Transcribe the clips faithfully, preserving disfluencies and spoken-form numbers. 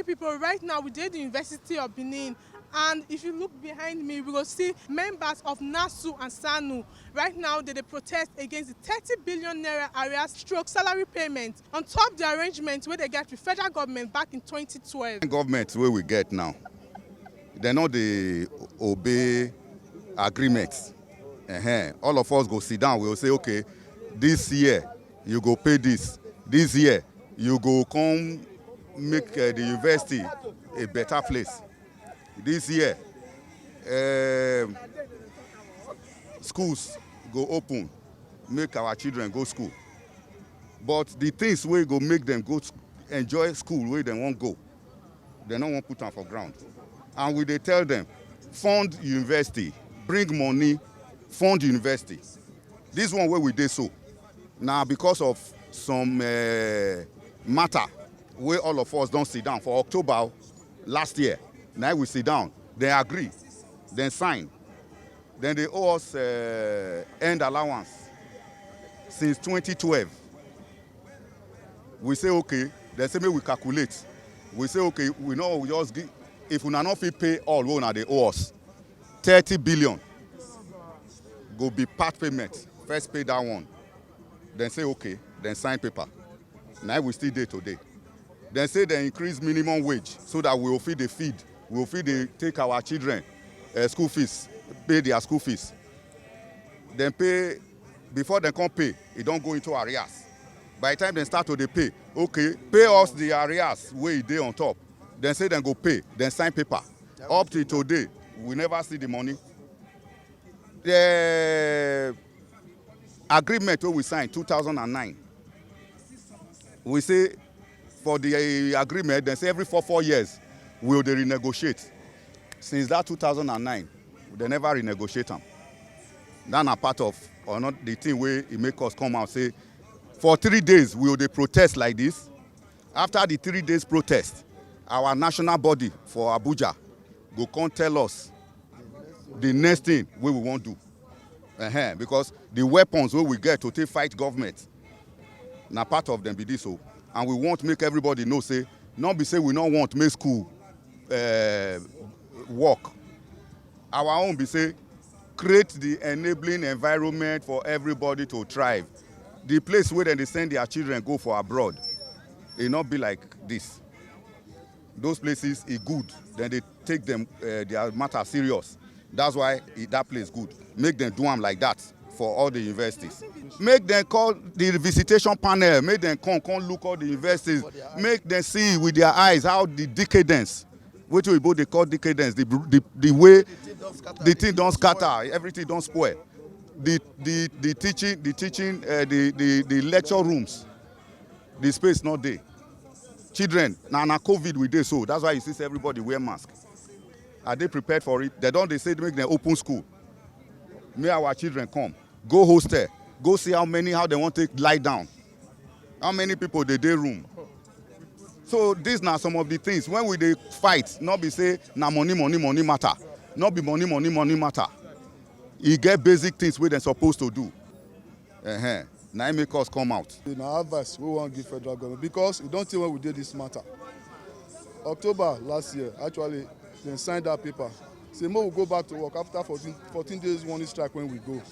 People, right now we dey the University of Benin, and if you look behind me, we go see members of nasu and sanu. Right now they dey protest against the thirty billion naira arrears stroke salary payment on top the arrangement wey they get with federal government back in twenty twelve. Government wey we get now, they no dey obey agreement. Uh-huh. All of us go sit down, we go say, okay, this year you go pay this, this year you go come make uh, the university a better place. This year, um, schools go open, make our children go school. But the things wey go make them go s- enjoy school wey dem wan go, dem no wan put am for ground. And we dey tell them, fund university, bring money, fund university. This one wey we dey so, na because of some uh, matter wey all of us don sit down for October last year. Na we sit down, dem agree, dem sign. Dem dey owe us uh, end allowance since twenty twelve. We say okay, dem say make we calculate. We say okay, we no, we just give. If una no fit pay all wey una dey owe us, thirty billion go be part payment. First pay that one. Dem say okay, dem sign paper. Na we still dey today. Dem say dem increase minimum wage so that we go fit dey feed, we go fit dey take our children uh, school fees, pay their school fees. Dem pay, before dem come pay, e don go into arrears. By the time dem start to dey pay, okay, pay us the arrears wey e dey on top. Dem say dem go pay, dem sign paper. Up till today, we never see the money. The agreement wey we sign two thousand and nine, we say for the agreement, dem say every four four years we go dey renegotiate. Since that two thousand and nine, dem never renegotiate am. That na part of or not the thing wey e make us come out say for three days we go dey protest like this. After the three days protest, our national body for Abuja go come tell us the next thing wey we wan do. Uh-huh, because the weapons wey we get to take fight government, na part of them be this o. And we want make everybody know say, no be say we no want make school uh, work. Our own be say, create the enabling environment for everybody to thrive. The place where dem dey send their children go for abroad, e no be like this. Those places, e good, dem dey take them uh, their matter serious. That's why e, that place good. Make dem do am like that for all the universities. Make dem call the visitation panel, make dem come come look all the universities, make dem see with their eyes how the decadence, wetin oyibo dey call decadence, the the the way the thing don scatter, everything don spoil. The the the teaching, the teaching uh, the the the lecture rooms, the space no dey. Children, na na covid we dey, so that's why you see say everybody wear mask. Are they prepared for it? Dem don dey say make dem open school, make our children come, go hostel, go see how many, how dem wan take lie down, how many people dey dey room. So these na some of the things when we dey fight, no be say na money, money, money matter. No be money, money, money matter. E get basic things wey dem suppose to do. Uh-huh. Na im make us come out. Na advice we wan give federal government, because e don tey when we dey this matter. October last year, actually, dem sign that paper say make we go back to work after fourteen, fourteen days warning strike. When we go,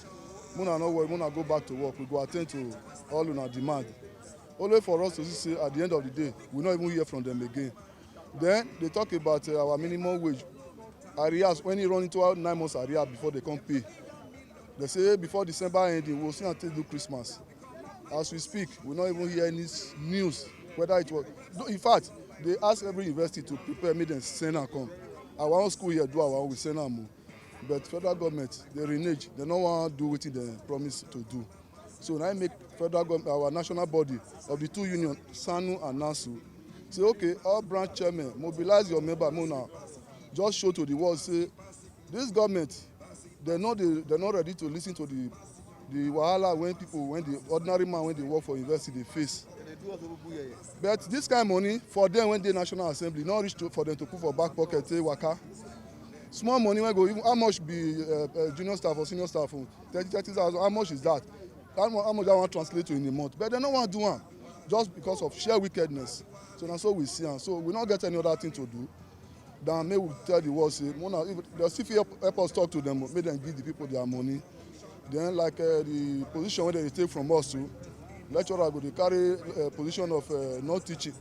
muna no worry, muna go back to work, we go attend to all una demand. Only for us to see say at the end of the day, we no even hear from them again. Then they talk about uh, our minimum wage arrears, when e run into our nine months arrear before they come pay. They say before December ending, we go see am take do Christmas. As we speak, we no even hear any s- news whether it was. Though, in fact, they ask every university to prepare, make dem send am come. Our own school here do our own, we send am o. But federal government, they renege, they no wan do wetin dem promise to do. So na im make federal government, our national body of the two union, sanu and nasu, say okay, all branch chairmen, mobilize your member, make una just show to the world say this government, dem no dey, dem no ready to listen to the the wahala when people, when the ordinary man wey dey work for university dey face. But this kind money for them when dey national assembly no reach to, for them to put for back pocket take waka. Small money wey go even, how much be uh, uh, junior staff or senior staff o? Thirty, thirty thousand, how much is that? How much, how much that one translate to in a month? But dem no wan do am just because of sheer wickedness. So na so we see am. So we no get any other thing to do than make we tell the world say, una, if dem still fit help, help us talk to them, make dem give the people their money. Then, like, uh, the position wey dem dey take from us too, lecturer go dey carry, uh, position of, uh, not teaching.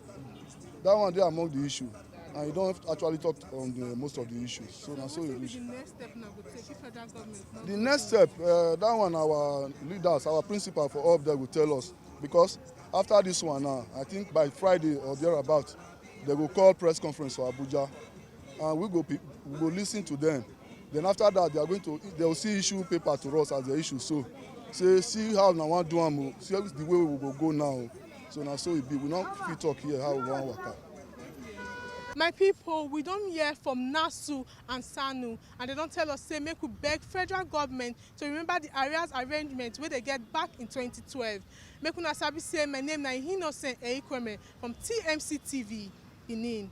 That one dey among the issue, and you don actually talk on the most of the issues. So na so e reach. The next step, uh, that one our leaders, our principal for all of them go tell us, because after this one now, I think by Friday or thereabout, they go call press conference for Abuja, and we go pe-, we go listen to them. Then after that, they are going to, they will see issue paper to us as the issue. So say, see how una wan do am o, see the way we go go now. So na so e be. We no fit talk here how we wan waka. My people, we don hear from NASU and SANU, and they don tell us say make we beg federal government to remember the arrears arrangement wey they get back in twenty twelve. Make una sabi say my name na Innocent Eikweme from T M C T V, Benin.